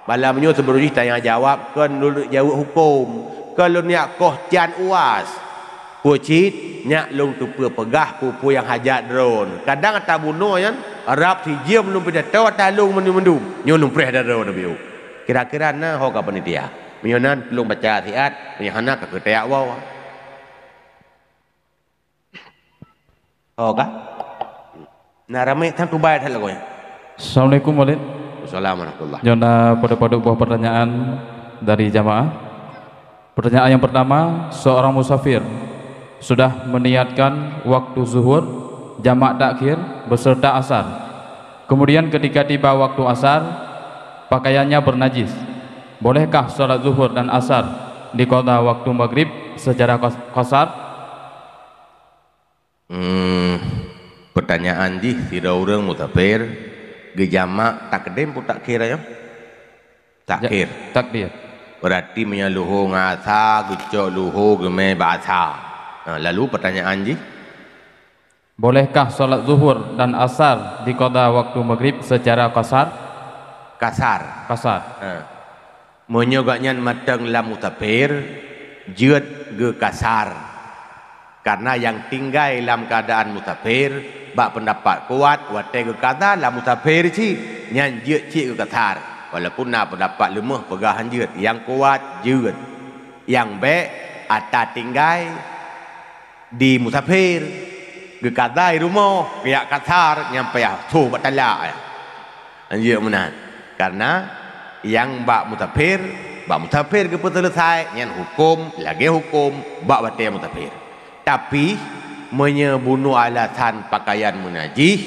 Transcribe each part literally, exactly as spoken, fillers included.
Malam nyoe seubeurujih tanya jawab, kon lôn jaweueb huköm, kon lôn jak koh can uas. Peue cit, nyak lôn teupeu peugah peue-peue nyang hajat droen. Kadang ata bunoe nyan, rab sijeuem lôn pidato ata lôn mandum-mandum. Nyoe lôn preh ata droen biôh. Kira-kira na ho ka panitia. Meunyoe nan, lôn baca siat, meunyoe hana ka keuteuk woe. Ho ka? Na ramé tan tubai that lagoe. Assalamualaikum, Walid. Waalaikumsalam warahmatullah. Nyoe na padub-padub boh pertanyaan dari jamaah. Pertanyaan yang pertama, seorang musafir sudah meniatkan waktu zuhur, jamak takhir beserta asar. Kemudian ketika tiba waktu asar, pakaiannya bernajis. Bolehkah salat zuhur dan asar diqadha waktu maghrib secara qas-, qasar? Hmm, pertanyaan jih, sidroe ureuëng musafir geujamak takdim peue takhir nyoe? Takhir. Ja-, takdim. Berarti meunyoe luho ngon asa, geucok luho geumé bak asa. Ha, lalu pertanyaan jih? Bolehkah salat zuhur dan asar diqadha waktu maghrib secara qasar? Kasar. Qasar. Ha. Meunyoe gobnyan mantong lam musafir, jeuet geukasar. Karena nyang tinggai lam keuadaan musafir, bak peundapat kuat, watée geukadha lam musafir cit, nyan jeuet cit geukasar. Walaupun na peundapat leumeh peugah han jeuet, nyang kuat jeuet. Nyang bék ata tinggai di musafir, geukadha i rumoh, geujak kasar, nyan payah soh bak talak. Anjeuk meunan. Karena nyang bak musafir, bak musafir geupeuseuleusai, nyan huköm lagée huköm bak watée musafir. Tapi, meunyoe bunoe alasan pakaian meunajih,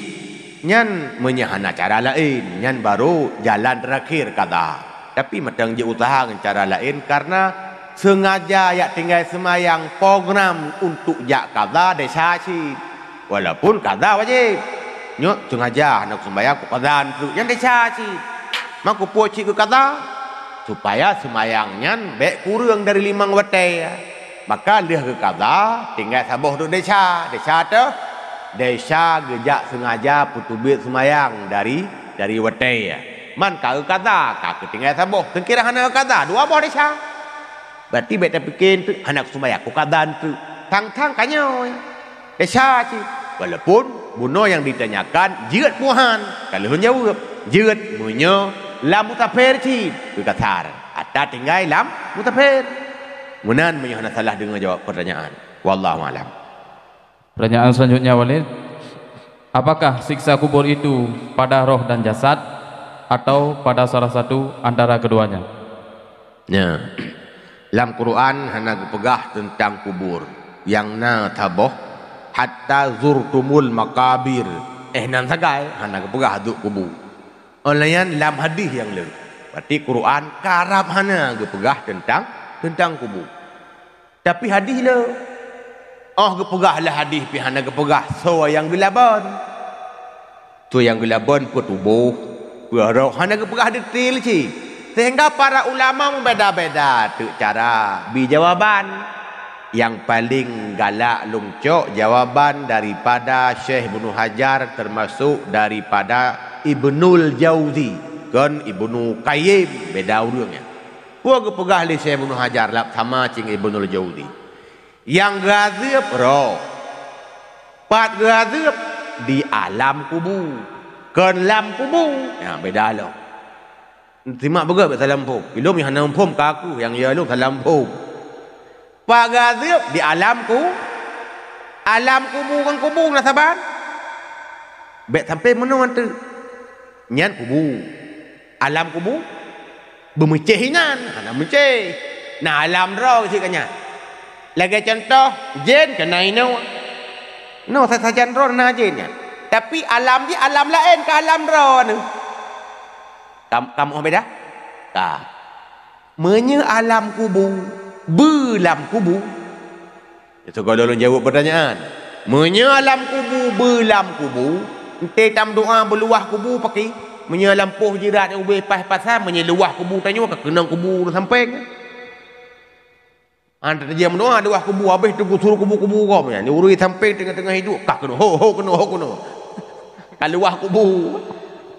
nyan meunyoe hana cara laén, nyan barô jalan teurakhir kadha. Tapi mantong jiuseuha ngon cara laén, karena seungaja jak tinggai seumayang program untuk jak kadha desya cit. Walaupun kadha wajéb. Nyoe seungaja hana kuseumayang, kukadha treuk, nyan desya cit. Meukeupue cit geukadha, supaya seumayang nyan bék kureueng dari limong watée. Maka lheueh geukadha, tinggai saboh treuk desya. Desya teuh, desya geujak seungaja peuteubiet seumayang dari, dari watée. Man ka geukadha, ka keutinggai saboh. Seukira hana geukadha, dua boh desya. Berarti bék tapike, "Hana kuseumayang, kukadha treuk." Thang-thang ka nyoe. Desya cit. Walaupun bunoe nyang ditanyakan jeuet peue han, ka lheueh lôn jaweueb. Jeuet meunyoe lam musafir cit, geukasar. Ata tinggai lam musafir. Meunan meunyoe hana salah deungoe jaweueb pertanyaan. Wallahu a'lam. Pertanyaan selanjutnya, Walid. Apakah siksa kubur itu pada roh dan jasad atau pada salah satu antara keduanya? Nya, lam Quran hana geupeugah teuntang kubur. Nyang na saboh, "Hatta zurtumul maqabir." Eh, nan sagai hana geupeugah duek kubu. Óh lheueh nyan lam hadih nyang le. Berarti Quran karab hana geupeugah teuntang, teuntang kubu. Tapi hadih le. Óh geupeugah lé hadih pih hana geupeugah soe nyang geulabon. Soe nyang geulabon, peue tuboh, peue roh, hana geupeugah detail cit. Sehingga para ulama meubeda-beda teuk cara bi jawaban. Nyang paleng galak lôn cok jawaban daripada Syekh Ibnu Hajar, teumasok daripada Ibnul Jauzi, kon Ibnu Qayyim, beda ureuëng nyan. Peue geupeugah lé Syekh Ibnu Hajar lam sama cit ngon Ibnul Jauzi? Nyang geuazeueb roh. Pat geuazeueb? Di alam kubu. Kon lam kubu. Nyan beda lom. Simak beugét, bék salah muphom. Ilôn nyang hana muphom ka aku, nyang ya lôn salah muphom. Pat geuazeueb? Di alam ku-, alam kubu ngon kubu na saban. Bék sampai meunoe teuk. Nyan kubu. Alam kubu, beumeucéh inan, hana meucéh. Na alam droe cit ka nyan. Lagée cuntoh, jén ka na inoe. Noe sa-, sajan droe na jén nyan. Tapi alam jih alam laén, ka alam droe nyoe. Kam-, kamoe beda? Ka. Meunyoe alam kubu, beu lam kubu. Itu kalau lôn jaweueb pertanyaan. Meunyoe alam kubu, beu lam kubu, enté tameudoa beu luwah kubu pakri. Meunyoe lampôh jirat nyang ubé paih pasai, meunyoe luwah kubu tanyoe ka keunong kubu sampéng. An tajak meudoa luwah kubu, habéh teugusur kubu-kubu gob nyan. Ureuëng sampéng teungoh-teungoh hidup, ka keunoe, ho, ho keunoe, ho keunoe. Ka luwah kubu.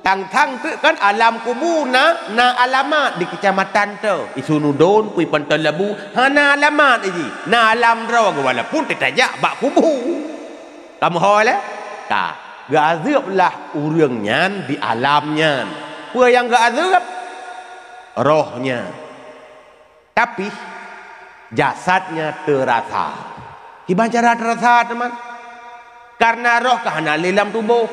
Tang-tang teuk kan alam kubu na, na alamat di kecamatan tu. Di Sunudon, pui Panton Labu, hana alamat jih. Na alam droe, walaupun teutajak bak kubu. Kamoe ho lé? Ka. Geuazeueb lah ureuëng nyan di alam nyan. Peue nyang geuazeueb? Roh nyan. Tapi, jasadnya teurasa. Kiban cara teurasa, teuma? Karena roh ka hana lé lam tuboh.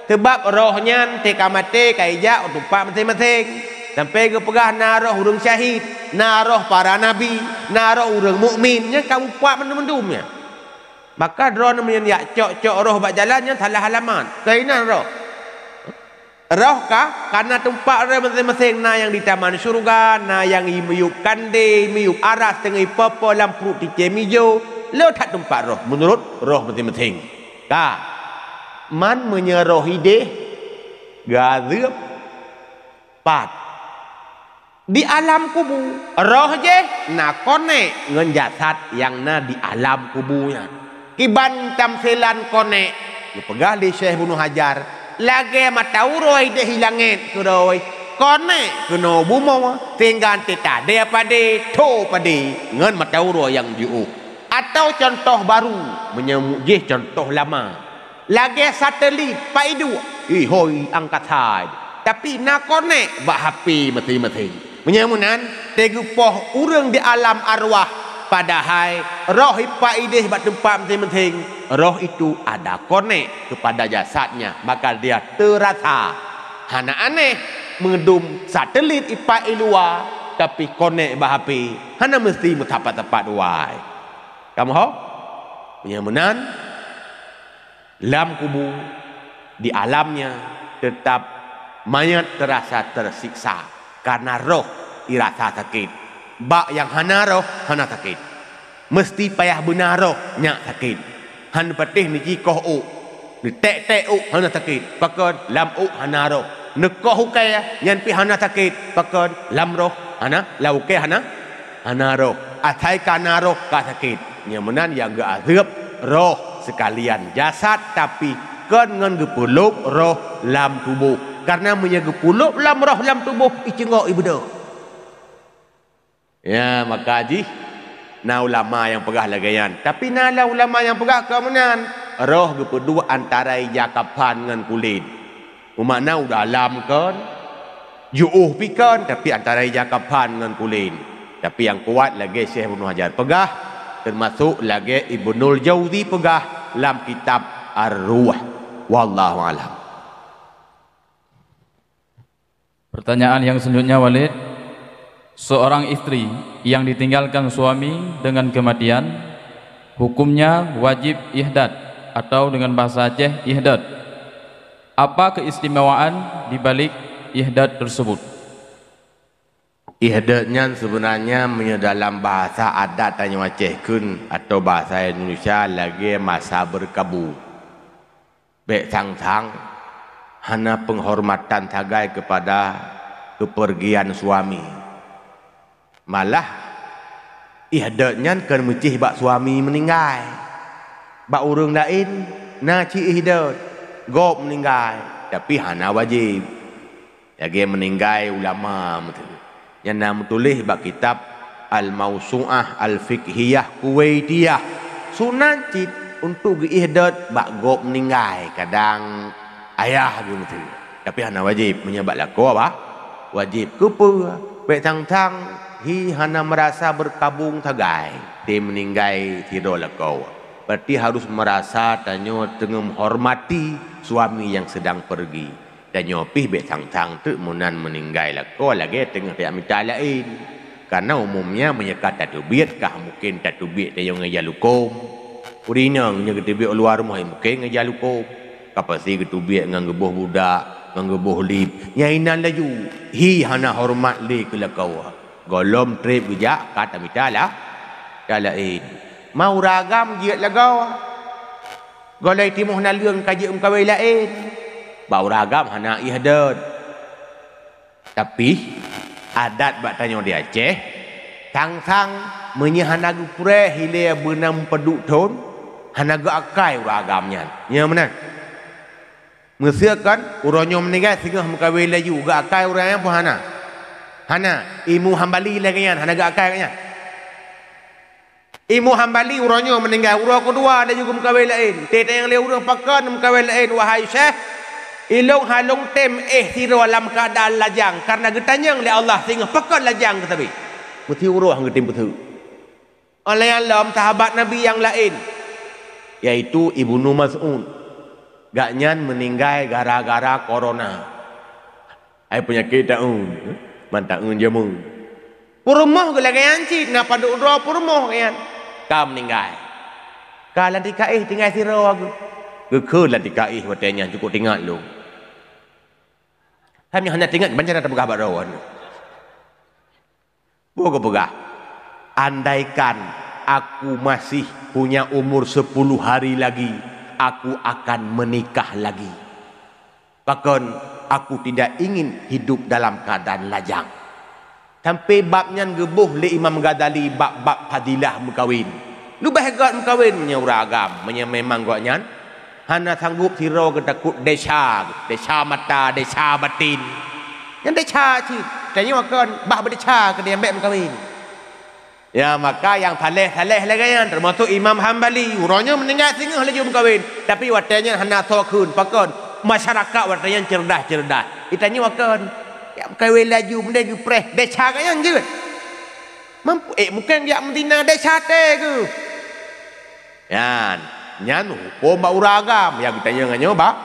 Sabab roh nyan teuka maté ka ijak u teumpat maséng-maséng. Sampoe geupeugah na roh ureuëng syahid, na roh para nabi, na roh ureuëng mukmin, nyan ka mupat mandum-mandum nyan. Maka droeneuh meunyan jak cok-cok roh bak jalan nyan salah alamat. Keuinan roh. Roh ka, ka na teumpat roh maséng-maséng, na nyang di taman syeuruga, na nyang i miyueb kandé, miyueb aras, teungoh i po-po lam pruet ticém ijo, le that teumpat roh meunurot roh maséng-maséng. Ka, man meunyoe roh idéh, geuazeueb pat. Di alam kubu, roh jih na konek ngon jasad nyang na di alam kubu nyan. Kiban tamsilan konek, geupeugah lé Syekh Ibnu Hajar, lagée mata uroe idéh i langét keudroe, konek keunoe bumoe, sehingga teuka padé, tho padé ngon mata uroe nyang jiôh. Atawa cuntoh barô, meunyoe jih cuntoh lama. Lagée satelit, pai duek, ihôi angkasa, tapi na konek bak H P maséng-maséng. Meunyoe meunan, teugeupoh ureuëng di alam arwah, padahai roh ipak idéh bak teumpat maséng-maséng, roh itu ada konek kepada jasadnya, maka dia terasa. Hana aneh, meudum satelit ipak i luwa, tapi konek bak H P, hana meusti meusapat-sapat wai. Kamoe ho? Meunyoe meunan, lam kubu, di alamnya, teutap manyét teurasa teusiksa, karna roh irasa sakét. Bak nyang hana roh, hana sakét. Meuseuti payah beuna roh nyak sakét. Han patéh neucikoh ôk, neuték-ték ôk, hana sakét. Pakon? Lam ôk hana roh. Neukoh ukée, nyan pih hana sakét. Pakon? Lam roh hana, lam ukée hana, hana roh. Asai ka na roh ka sakét. Nyang meunan nyang geuazeueb roh seukalian jasad, tapi kon ngon geupeulôb roh lam tuboh. Kareuna meunyoe geupeulôb lam roh lam tuboh, iceunggok ibeudôh. Ya, maka jih na ulama nyang peugah lagée nyan. Tapi na lam ulama nyang peugah keu meunan, roh geupeuduek antara ija kapan ngon kulét. Meumakna u dalam kon, jiôh pih kon, tapi antara ija kapan ngon kulét. Tapi nyang kuat lagée Syekh Ibnu Hajar peugah, teumasok lagée Ibnul Jauzi peugah lam kitab Ar-Ruh. Wallahu a'lam. Pertanyaan yang selanjutnya, Walid. Seorang istri yang ditinggalkan suami dengan kematian, hukumnya wajib ihdad atau dengan bahasa Aceh ihdad. Apa keistimewaan di balik ihdad tersebut? Ihdad nyan sebenarnya meunyoe dalam bahasa adat tanyoe Aceh kheun atau bahasa Indonesia lagée masa berkabung. Bék sang-sang hana penghormatan sagai kepada kepergian suami. Malah, ihdad nyan kon meucih bak suami meuninggai. Bak ureuëng laén na cit ihdad, gob meuninggai, tapi hana wajéb. Lagée meuninggai ulama meuteumé. Nyan na meutuléh bak kitab Al-Mausu'ah Al-Fiqhiyah Kuwaitiyah. Sunat cit untuk geuihdad bak gob meuninggai, kadang ayah geuh meuteumé. Tapi hana wajéb, meunyoe bak lakoe bah wajéb. Keupeue? Bék sang-sang hi hana meurasa beukabung sagai, teuh meuninggai sidroe lakoe. Berarti harus meurasa tanyoe teungoh meuhormati suami nyang seudang peurgi. Tanyoe pih bék sang-sang teuk meunan meuninggai lakoe lagée teungoh tajak mita laén. Kareuna umumnya meunyoe ka tateubiet kah mungken tateubiet tanyoe ngon ija lukôm. Ureuëng inong nyoe geuteubiet u luwa rumoh mungken ngon ija lukôm. Ka pasti geuteubiet ngon geuboh budak, ngon geuboh lip. Nyang inan laju, hi hana horeumat lé keu lakoe. Gohlom treb geujak ka tamita lah, ka laén. Ma ureuëng agam jeuet lagoe. Gohlom timoh naleueng ka jeuet meukawen laén. Bak ureuëng agam hana ihdad. Tapi, adat bak tanyoe di Aceh, sang-sang meunyoe hana geupreh ilée beunam peuduek thon, hana geuakai ureuëng agam nyan. Nyo meunan. Meuseu kan, uroe nyoe meuninggai singoh meukawen laju, geuakai ureuëng nyang pun hana. Hana, Imu Hambali lagée nyan, hana geuakai nyan. Imu Hambali uroe nyoe meuninggai, uroe keudua laju geumeukawen laén. Teuntang lé ureuëng pakon meukawen laén, wahai syekh, ilong halong tem éh sidroe lam keuadaan lajang, kareuna geutanyong lé Allah singoh pakon lajang geuh sabe. Meusti uroe han geutem peue. Óh lheueh nyan lom sahabat Nabi nyang laén, yaitu Ibnu Mas'ud. Gobnyan meuninggai gara-gara korona. Hai peunyakét taun, man taun jameun. Peurumoh geuh lagée nyan cit, na padub droe peurumoh gobnyan ka meuninggai. Ka lam tika éh tinggai sidroe geuh. Geukheun lam tika éh watée nyan, cukôp teuingat lôn. Hai nyang hana teuingat, banca na tapeugah bak droe nyoe. Boh geupeugah, "Andaikan aku masih punya umur sepuluh hari lagi, aku akan menikah lagi. Pakon, aku tidak ingin hidup dalam keadaan lajang." Sampai bab nyan geuboh lé Imam Ghazali bab-bab fadilah meukawen. Leubeh gét meukawen meunyoe ureuëng agam, meunyoe memang gobnyan hana sanggob sidroe geutakot desya, desya mata, desya baten. Nyan desya cit. Tanyoe kon bah beudesya keu nyang bék meukawen. Ya, maka nyang saleh-saleh lagée nyan, teumasok Imam Hambali, uroe nyoe meuninggai singoh laju meukawen, tapi watée nyan hana soe kheun, pakon, masyarakat watée nyan cerdas-cerdas. Tanyoe kon, jak meukawen laju, meudeh geupreh, desya gobnyan jeuet. Mampu, eh, mungken jak meuzina desya teuh geuh. Nyan, nyan huköm bak ureuëng agam, nyang geutanyong nyoe bak,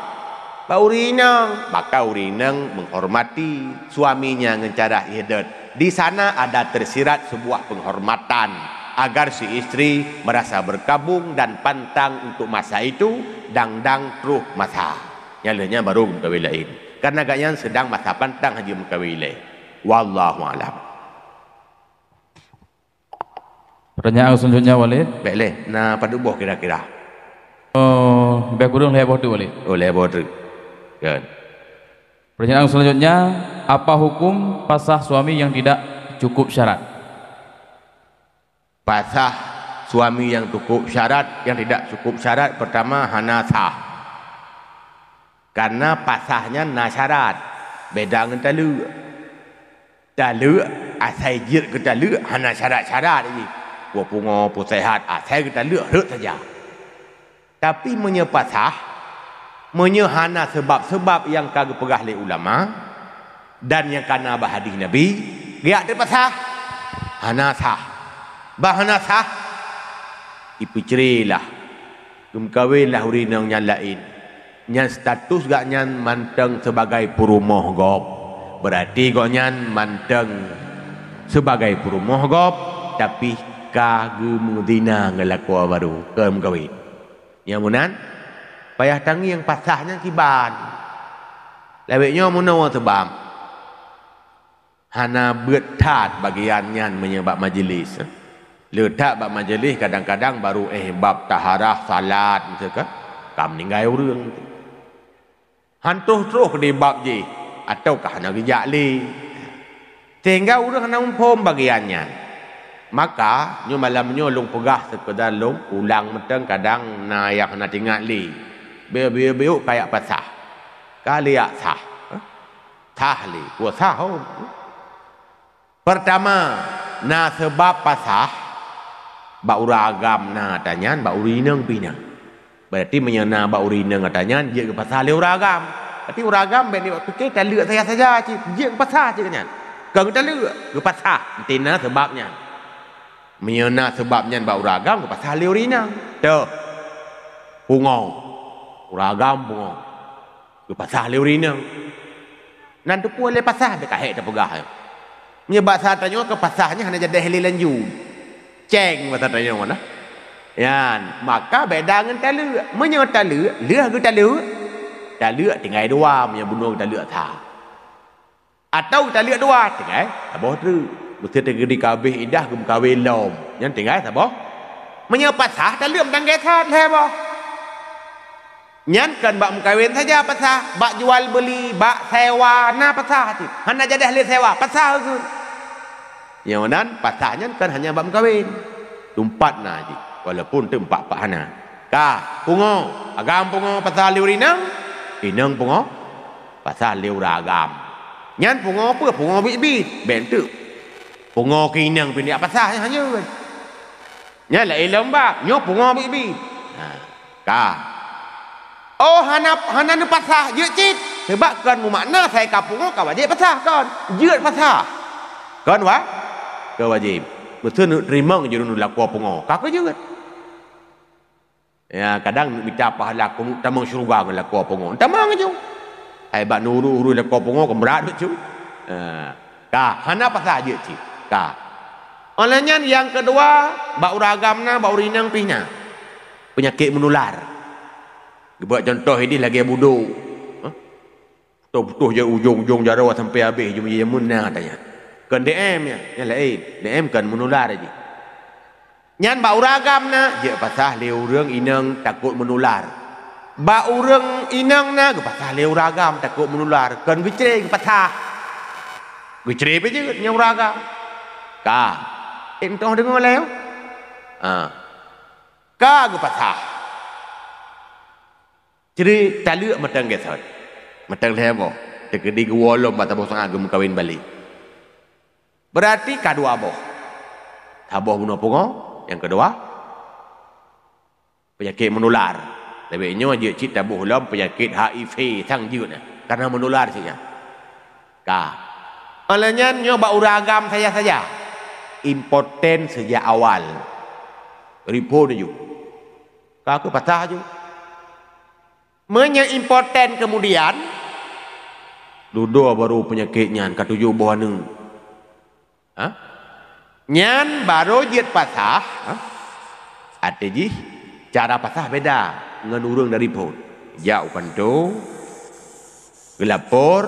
bak ureuëng inong. Maka ureuëng inong menghormati suaminya ngon cara iédot. Di sana ada tersirat sebuah penghormatan agar si istri merasa berkabung dan pantang untuk masa itu, dang-dang troh masa. Nyan lheueh nyan baru meukawen laén. Kareuna gobnyan sedang masa pantang hana meukawen ilée. Wallahu a'lam. Pertanyaan selanjutnya, Walid. Bék lé, na padub boh kira-kira? Oh, lebih kurang lhée boh teuk, Walid. Oh, lhée boh teuk. Kan. Pertanyaan selanjutnya, apa hukum pasah suami yang tidak cukup syarat? Pasah suami yang cukup syarat, yang tidak cukup syarat, pertama hana sah. Kareuna pasah nyan na syarat, beda ngon taleuek. Taleuek, asai jeuet keu taleuek hana syarat-syarat jih. Peue pungo, peue seuhat, asai geutaleuek rhot saja. Tapi meunyoe pasah, meunyoe hana seubab-seubab nyang ka geupeugah lé ulama dan nyang ka na bak hadih Nabi, geujak teupasah, hana sah. Bah hana sah, ipeucre lah, geumeukawen lah ureuëng inong nyang laén. Nyan status gobnyan mantong sibagai peurumoh gob. Beurati gobnyan mantong sibagai peurumoh gob, tapi ka geumeuzina ngon lakoe barô, kon meukawen. Nyang meunan, payah tangieng pasah nyan kiban. Lawét nyoe meunoe seubab. Hana beuet that bagian nyan meunyoe bak majelis. Le that bak majelis kadang-kadang baru éh bab taharah, salat, miseue ka, ka meuninggai ureuëng. Han troh-troh di bab jih, atawa ka hana geujak lé. Sehingga ureuëng hana muphom bagian nyan. Maka, nyoe malam nyoe lôn peugah seukeudar lôn ulang mantong, kadang na nyang hana teuingat lé. Beu-beu-beu ka jak pasah. Ka lé jak sah. Sah lé, peue sah, oh. Peurtama, na seubab pasah, bak ureuëng agam na ata nyan, bak ureuëng inong pih na. Beurati meunyoe na bak ureuëng inong ata nyan, jeuet geupasah lé ureuëng agam. Tapi ureuëng agam bék nibak pike taleuek saja-saja cit, jeuet geupasah cit nyan. Kon geutaleuek, geupasah, meusti na seubab nyan. Meunyoe na seubab nyan bak ureuëng agam, geupasah lé ureuëng inong. Toh, pungo. Ureuëng agam pungo. Geupasah lé ureuëng inong. Nan teupeue lé pasah, bék ka hék teupeugah. Meunyoe basa tanyoe keu pasah nyan hana jadeh lé lanjut. Céng basa tanyoe na. Nyan, maka beda ngon taleuek. Meunyoe taleuek, lheueh geutaleuek, taleuek tinggai dua meunyoe bunoe geutaleuek sah. Atawa geutaleuek dua, tinggai saboh treuk. Meuseuti geudi ka habéh idah geumeukawen lom, nyan tinggai saboh. Meunyoe pasah, taleuek meutanggée that lhée boh. Nyan kon bak meukawen saja pasah, bak jual beuli, bak sewa na pasah cit. Hana jadeh lé sewa, pasah keuh. Nyoe nan pasah nyan kon hanya bak meukawen. Teumpat na jih, walaupun teumpat pat hana. Ka, pungo, agam pungo pasah lé ureuëng inong, Inong pungo, pasah lé ureueng agam. Nyan pungo peue? Pungo biet-biet. Bék teuk. Pungo keu inong pih jak pasah nyan hanjeuet. Nyan laén lom bak, nyoe pungo biet-biet. Ha, ka. Oh, hana, hana neupasah, jeuet cit. Sabab kon meumakna asai ka pungo ka wajéb pasah kon. Jeuet pasah. Kon wa-, kon wajéb. Meuseu neuk teurimong jeuet neulakoe pungo. Ka keu jeuet. Ya, kadang neuk mita pahala keuneuk tamong syeuruga ngon lakoe pungo. Tamong ju. Hai bak nurut-urut lakoe pungo, keu brat bacut. Ha, ka, hana pasah jeuet cit. Ka. Óh lheueh nyan nyang keudua, bak ureueng agam na, bak ureueng inong pih na. Peunyakét meunular. Geubuet cuntoh idéh lagée budok. Ha? Toh putôh ja-, ujong-ujong jaroe sampoe habéh, jeuem jameun na tanya. Kon D M nyan, nyan laén. D M kon meunular jih. Nyan bak ureueng agam na, jeuet pasah lé ureueng inong takot meunular. Bak ureueng inong na, geupasah lé ureueng agam takot meunular. Kon geucre, geupasah. Geucre pih jeuet nyan ureueng agam. Ka. Eh, entong deungoe lé, oh. Ha. Ka geupasah. Cre taleuek mantong gét thon. Mantong lhée boh. Teukeudi geuwoe lom bak saboh saát geumeukawen balek. Beurati ka dua boh. Saboh bunoe pungo, nyang keudua peunyakét meunular. Leubeh nyoe jeuet cit taboh lom peunyakét H I V sang jeuet nyan. Karena meunular cit nyan. Ka. Óh lheueh nyan nyoe bak ureueng agam saja-saja. Impoten sejak awal. Ripon ju. Ka keu pasah ju. Meunyoe impoten keumudian, dudoe baru peunyakét nyan ka tujoh boh aneuk. Ha? Nyan baru jeuet pasah, ha? Até jih cara pasah beda ngon ureueng dari phon. Jak u kantô, geulapor,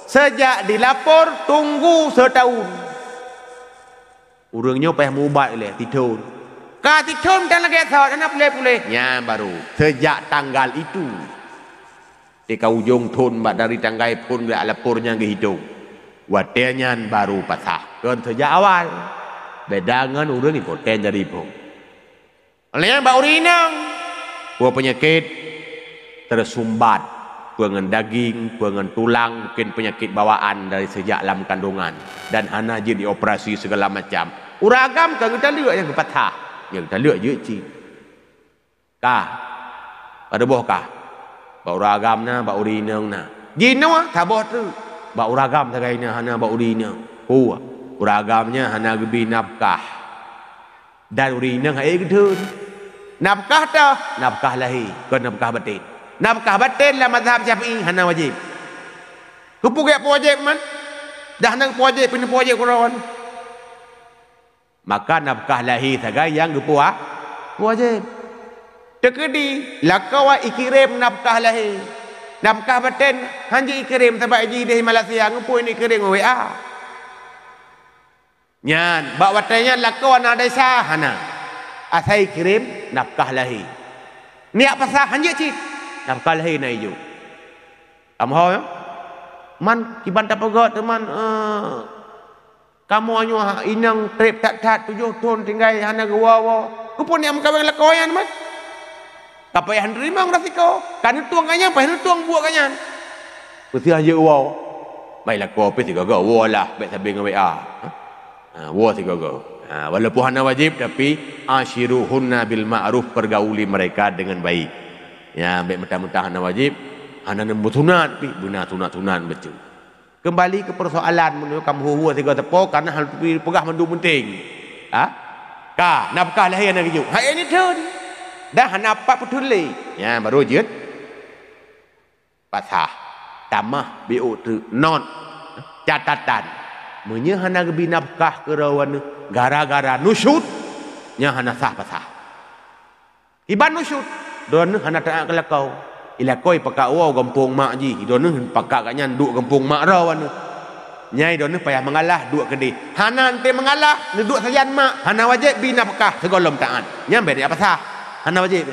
seujak dilapor tunggu seutaun. Ureueng nyoe payah meuubat ilée, sithon. Ka sithon tan lagée thon, hana puléh-puléh. Nyan baru seujak tanggal itu. Teuka ujong thon bak dari tanggai phon geulapor nyan geuhitong. Watée nyan baru pasah. Kon seujak awal. Beda ngon ureueng impoten dari phon. Lheueh nyan bak ureueng inong, peue peunyakét teusumbat, peue ngon daging, peue ngon tulang, mungken peunyakét bawaan dari seujak lam kandongan dan hana jeuet dioperasi segala macam. Ureueng agam ka geutaleuek nyang geupatah, nyang geutaleuek jeuet cit. Ka, padub boh ka. Bak ureueng agam na, bak ureueng inong na. Jinoe saboh teuk. Bak ureueng agam sagai na, hana bak ureueng inong. Peue? Ureueng agam nyan hana geubri nafkah. Dan ureueng inong han ék geutheun. Nafkah toh, nafkah lahé, kon nafkah baten. Nafkah baten lam mazhab Syafi'i hana wajéb. Keupeue geupeuwajéb man? Dah na geupeuwajéb, pih neupeuwajéb keudroe. Maka nafkah lahé sagai nyang geupeuwa-, peuwajéb. Teukeudi, lakoe ikirém nafkah lahé. Nafkah baten han jeuet ikirém sabab jih idéh Malaysia, ngon peue ikirém ngon W A. Nyan, bak watée nyan lakoe na desya hana. Asai kirém nafkah lahé. Neujak pasah han jeuet cit. Nafkah lahé na ijok. Kamoe ho, ya? Man, kiban tapeugét teuma, eh, kamoe nyoe inong treb that-that tujoh thon tinggai hana geuwoe-woe. Keupeue neujak meukawen lakoe nyan, man? Ka payah neuteurimong resiko. Ka neutueng gobnyan, payah neutueng buet gobnyan. Peue seuh han jeuet woe. Bai lakoe pih sigoe-goe woe lah, bék sabe ngon W A. Ha, woe sigoe-goe. Ha, walaupun hana wajéb, tapi asyiruhunna bil ma'ruf, pergauli mereka dengan baik. Ya, bék mentang-mentang hana wajéb, hana neubeusunat pih, beuna sunat-sunat bacut. Keumbali keu peusoalan, meunyoe ka meuhue-hue sigoe teupeu, kana hana teupeugah mandum penting. Ha? Ka, nafkah lahé hana geujok. Hai, ini thon. Dah hana pat peuthon lé. Nyan baru jeuet pasah. Tamah biôk teuk, not. Catatan. Meunyoe hana geubri nafkah keu droeneuh gara-gara nusyuz, nyan hana sah pasah. Iban nusyuz, droeneuh hana taát keu lakoe. Ilakoe pakat woe gampông mak jih, droeneuh pakat gobnyan duek gampông mak droeneuh. Nyai droeneuh payah meungalah duek keudeh. Hana enté meungalah, neuduek sajan mak, hana wajéb bri nafkah sigohlom taát. Nyan bék neujak pasah. Hana wajéb.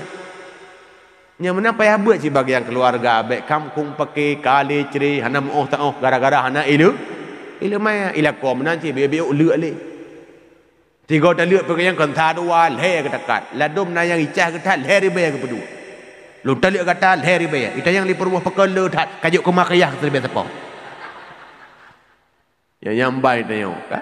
Nyang meunan payah beuet sibagian keuluwarga, bék kamkong paké, kalé, cré, hana meuoh taoh gara-gara hana ileu-, ileumé. Ilakoe meunan cit, biôk-biôk leuk lé. Sigoe taleuek peukeuyang kon sa dua, lhée geutakat. Ladôm na nyang icah geuthat, lhée ribée geupeuduek. Lôn taleuek gata lhèe ribèe, itanyong lé peurumoh pakon le that, ka jeuet keu makajih keu leubeh sapo. Ya, nyang bai tanyoe, kan?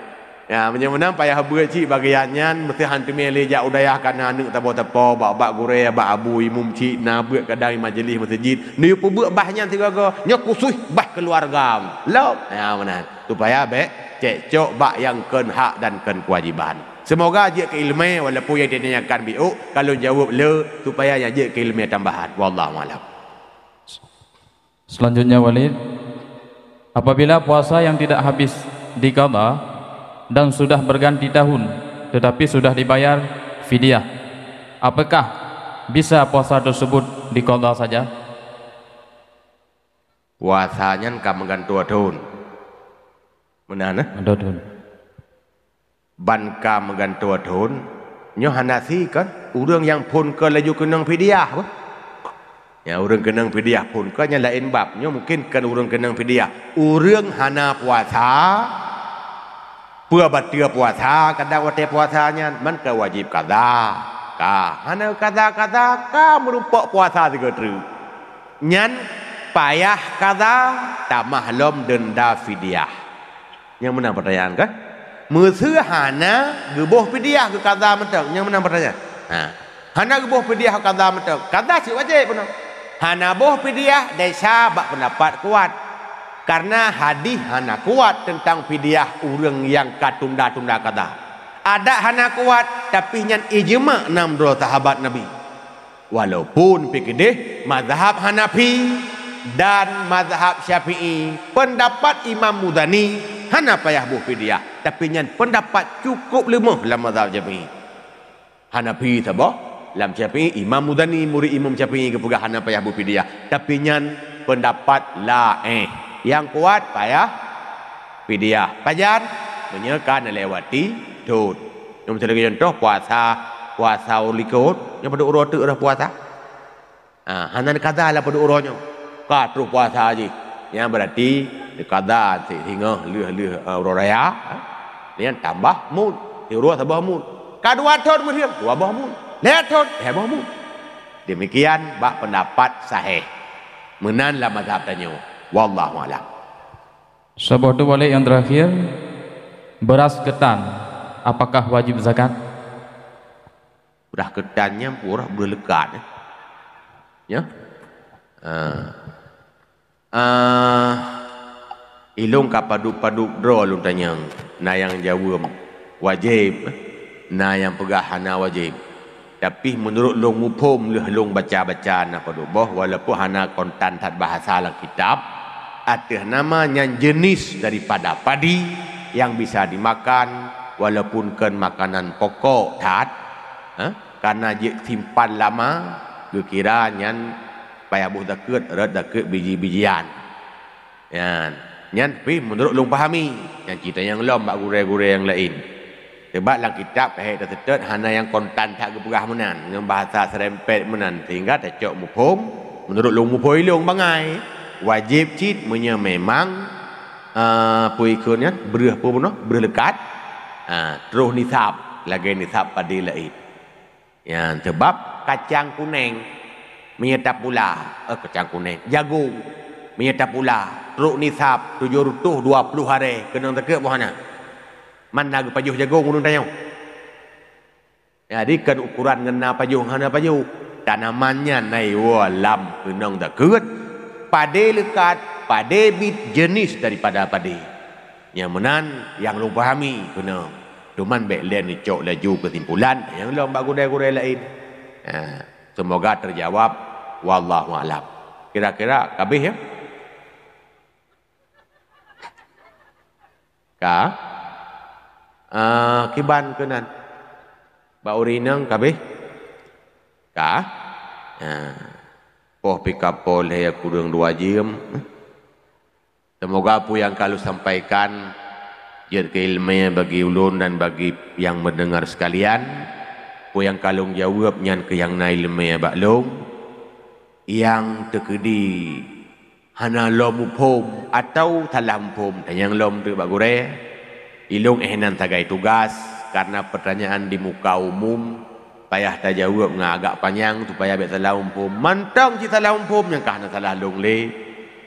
Ya, meunyoe meunan payah beuet cit bagian nyan, meuseuh han teumé lé jak u dayah kana aneuk sapo-sapo, bak, bak gurèe, bak abu imum cit, na beuet kadang majelis meuseujid. Neuyue peubeuet bah nyan sigoe-goe, nyoe khusus bah keuluarga. Lom, ya, meunan. Supaya bèk cekcok bak nyang kon hak dan kon keuwajiban. Seumoga jeuet keu ileumèe, walaupun nyang ditanyakan biôk, ka lôn jaweueb le, supaya nyang jeuet keu ileumèe tambahan. Wallahu a'lam. Selanjutnya, Walid, apabila puasa yang tidak habis diqadha dan sudah berganti tahun, tetapi sudah dibayar fidyah, apakah bisa puasa tersebut diqadha saja? Puasa nyan ka meugantoe thon. Meunan, eh? Meugantoe thon. Ban ka meugantoe thon, nyoe hana sie kan? Ureueng nyang phon keu laju keunong fidyah beuh. Ya, ureueng keunong fidyah phon keu nyan laén bab. Nyoe mungken kon ureueng keunong fidyah. Ureueng hana puasa, peue bateue puasa, kadang watèe puasa nyan, man ka wajéb qadha. Ka, hana qadha-qadha, ka meurumpok puasa sigoe treuk. Nyan payah qadha, tamah lom denda fidyah. Nyang meunan peutanyaan kan? Meuseuh hana geuboh fidyah geuqadha mantong. Nyang meunan peutanyaan. Ha. Hana geuboh fidyah qadha mantong. Qadha cit wajéb bunoe. Hana boh fidyah desya bak peundapat kuat. Karena hadih hana kuat teuntang fidyah ureueng nyang ka tunda-tunda qadha. Adat hana kuat, tapi nyan ijma' nam droe sahabat Nabi. Walaupun pih keudeh mazhab Hanafi dan mazhab Syafi'i, peundapat Imam Muzani hana payah boh fidyah, tapi nyan peundapat cukup leumoh lam mazhab Syafi'i. Hanafi saboh, lam Syafi'i, Imam Muzani, murit Imam Syafi'i, geupeugah hana payah boh fidyah, tapi nyan peundapat laén. Nyang kuat payah fidyah. Pajan? Meunyoe ka neulewati thon. Nyoe miseue lagèe contoh puasa, puasa uroe likot, nyoe padub uroe teuk dah puasa. Ha, hana qadha lam padub uroe nyoe. Ka troh puasa jih. Nyan berarti qadha singoh lheueh-lheueh, eh, uroe raya, ha. Nyan tambah mud, siuroe saboh mud. Ka dua thon meuheueng, dua boh mud. Lhèe thon, lhèe boh mud. Demikian bak peundapat sahih. Meunan lam mazhab tanyoe. Wallahu a'lam. Saboh tu balik yang terakhir, beras ketan, apakah wajib zakat? Beras ketan nyan pura beras leukat, eh. Ya? Ah. Ah, ilong ka padub-padub droe lôn tanyong, na nyang jaweueb wajéb, na nyang peugah hana wajéb. Tapi meunurot lôn muphom lheueh lôn baca-baca na padub boh, walaupun hana kontan that bahasa lam kitab, ateueh nama nyan jenis daripada padi nyang bisa dimakan, walaupun kon makanan pokok that, ha? Karena jeuet simpan lama, geukira nyan payah boh zakeuet, rot zakeuet biji-bijian. Nyan, nyan pih meunurot lôn pahami, nyan cit tanyong lom bak gurèe-gurèe nyang laén. Sabab lam kitab ka hék taseutôt hana nyang kontan that geupeugah meunan, ngon bahasa seureumpet meunan, sehingga tacok muphom meunurot lôn muphom ilong bangai. Wajéb cit meunyoe memang, eh, peue ikheun nyan, breueh peue bunoe, breueh leukat, ah, troh nisab, lagèe nisab padé laén. Nyan, sabab kacang kunèng meunyoe tapula, eh, kacang kunèng, jagong meunyoe tapula, trok nisab tujoh reutôh dua ploh arè, keunong zakeuet boh hana. Man na geupajoh jagong ureueng tanyoe. Jadi, kon ukoran ngon na pajoh, hana pajoh. Tanaman nyan na iwoe lam keunong zakeuet, padé leukat, padé bit jenis daripada padé. Nyang meunan nyang lôn pahami keunong. Cuman bèk lé neucok laju keusimpulan nyang lom bak gurèe-gurèe laén. Ha, seumoga teujawab. Wallahu a'lam. Kira-kira ka abéh, ya? Ka? Ah, kiban keunan. Bak ureueng inong ka abéh? Ka? Ha. Poh pih ka poh lhèe kureueng dua jeuem. Seumoga peue nyang ka lôn sampaikan jeuet keu ileumèe bagi ulôn dan bagi nyang meudeungar sekalian. Peue nyang ka lôn jaweueb nyan keuh nyang na ileumèe bak lôn. Nyang teukeudi hana lom muphom atawa salah muphom, tanyong lom teuk bak gurèe. Ilôn éh nan sagai tugas, karena pertanyaan di muka umum, Payah tajaweueb ngon agak panyang supaya bék salah muphom. Mantong cit salah muphom nyang ka hana salah lôn lé.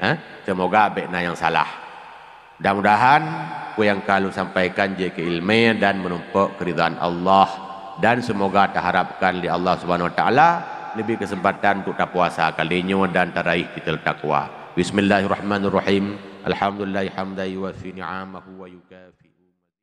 Ha? Seumoga bék na nyang salah. Mudah-mudahan peue nyang ka lôn sampaikan jeuet keu ileumèe dan meurumpok keuridhaan Allah. Dan seumoga taharapkan lé Allah Subhanahu Wa Taala neubri keuseumpatan untuk tapuasa kali nyoe dan taraih titel takwa. Bismillahirrahmanirrahim. Alhamdulillahi hamdan yuwafi ni'amahu wa yukafi